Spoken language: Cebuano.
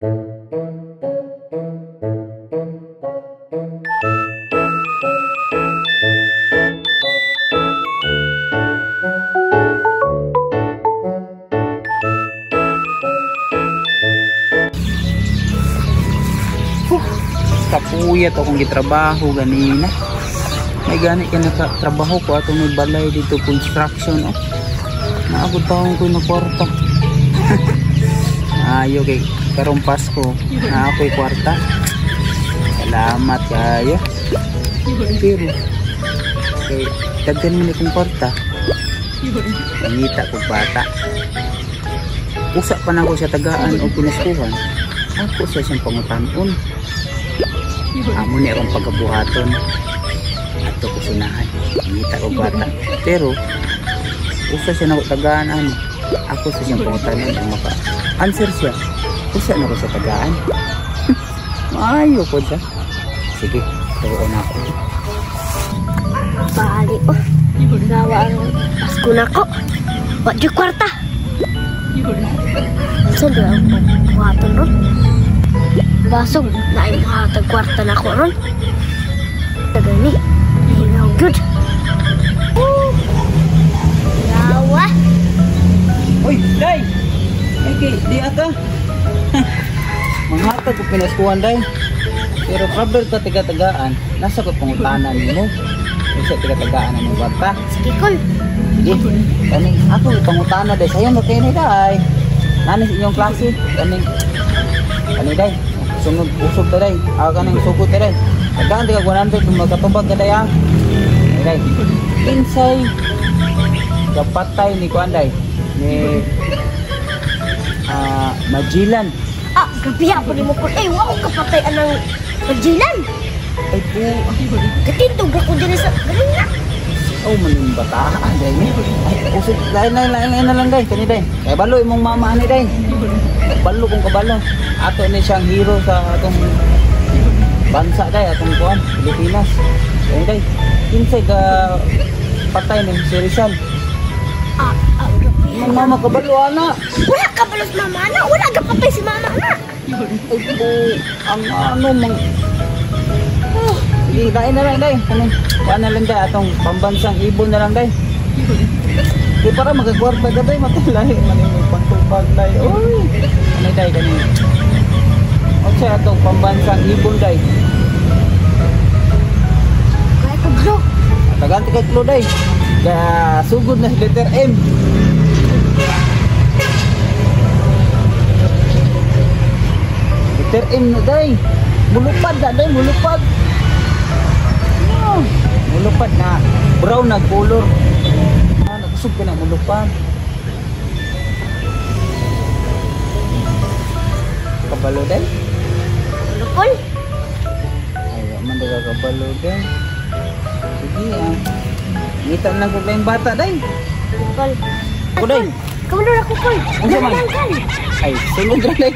Kapuyat akong gitrabaho ganina. May gani ka nakatrabaho ko atong may balay dito construction oh. Naabot taon ko na kwarta. Ayo kay karong Pasko na ako'y kwarta. Salamat kayo. Pero kay daghan man akong kwarta. Nangita kog bata. Usa pa na ko sa tagaan o pinaskuhan. Ako sa siyang pangutanon. Amo ni akong pagkabuhaton ato ko sinahan, ngita og bata, pero usa siya nako tagaan ano, ako sa siyang pangutanon ang maka answer siya, usa nako sa tagaan. Maayo po siya. Sige, tuon ako. Bali oh, gawa ang Pasko nako, wa jud kwarta. Saan ba ang pagbuhaton ron? Basog, naay mahatag kwarta na ako ron. Tagal ni, nahingaw good. Yawa! Uy, day! Ay, kay, di ata. Manghatag ko pinaskuhan, day. Pero problem ka tiga-tagaan, nasa ko pangutanan nimo. Nasa tiga-tagaan na mong kwarta. Sige, kol. Sige, kaning ako pangutana, day. Sayon na kayo ni, day. Nanis inyong klase. Kaning, kaning, day. Sunod, usog ta day. Kaning sugod ta day. Tagaan di ka 100 kung magkatubag ka day, ha? Day. Kinsay kapatay ni kuan day. Ni Magellan. Ah, grabe ako ni mo kol. Ay, wow, kapatay anang Magellan. Ay po. Katindog ako din sa ganun na. Oh, maning bataan day ni. Ay, usog lain lain lain na lang day kani day. Kay balo imong mama ani day. Balo kung kabalo. Ato ni siyang hero sa atong bansa day, atong kuan, Pilipinas. Kani day. Kinsay ka patay ni si Rizal? Ah, ah, grabe. Imong mama kabalo ana. Wala kabalo si mama ana, wala ka patay si mama ana. Ay po, ang ano mang sige, dain na lang day. Kanang kuan na lang day, atong pambansang ibon na lang day. Di para magkakwarta ka day, matulay man imong pantubag day. Oy. Ano day kani? Unsa atong pambansang ibon day? Kay ko bro. Taganti kay clue day. Ga sugod na si letter M. Letter M na day. Mulupad na day, mulupad. No. Mulupad na. Brown na color. Ah, nagusog ka na mulupad. Kabalo day? Lupol. Ay, wa man daw kabalo day. Sige ah. Ngita na ko kayong bata day. Lupol. Ko day. Kabalo na ko kol. Unsa man? Ay, sulod ra day.